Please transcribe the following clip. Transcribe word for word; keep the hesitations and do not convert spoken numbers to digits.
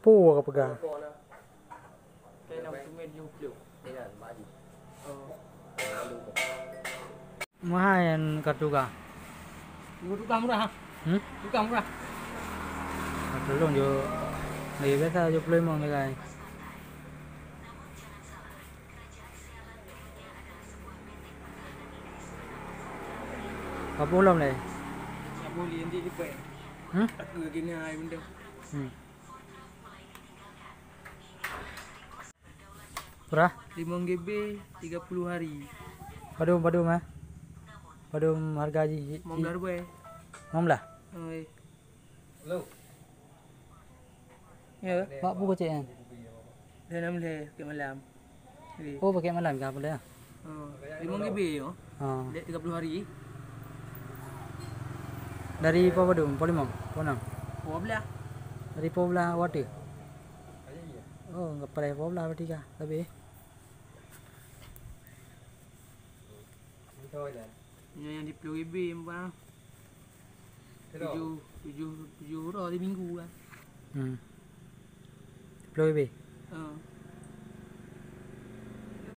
Peue ka peugah? Mahai nyan ka tukang. Tukang murah, ha? Hmm? Tukang murah. Ka tulông jok. Lagi biasa jok puluh limong lagi. Ka puluh lom lé. Tak boleh, nanti cepat. Hmm? Aku lagi ni, ai benda. Hmm. Berapa? Limong G B, tiga puluh hari. Padum, padum, eh? Padum harga ji, ji, Lima belas ribu, eh. Lima belas? Oi. Ya. Mak bu kecil kan? Dah enam belas, paket malam. Okey. Oh, paket malam ke apa dia? Oh, limong G B ya. Ha. Dek tiga puluh hari. Dari pukul padum? Pukul lima? Pukul enam? Pukul dua belas. Dari pukul dua belas waktu? Oh, enggak payah pukul dua belas berarti kah? Tapi Nyoe nyang di puluh ribu, Bang. Tujuh, tujuh, tujuh uroe di minggu kan. Hmm. Puluh ribu? Ha.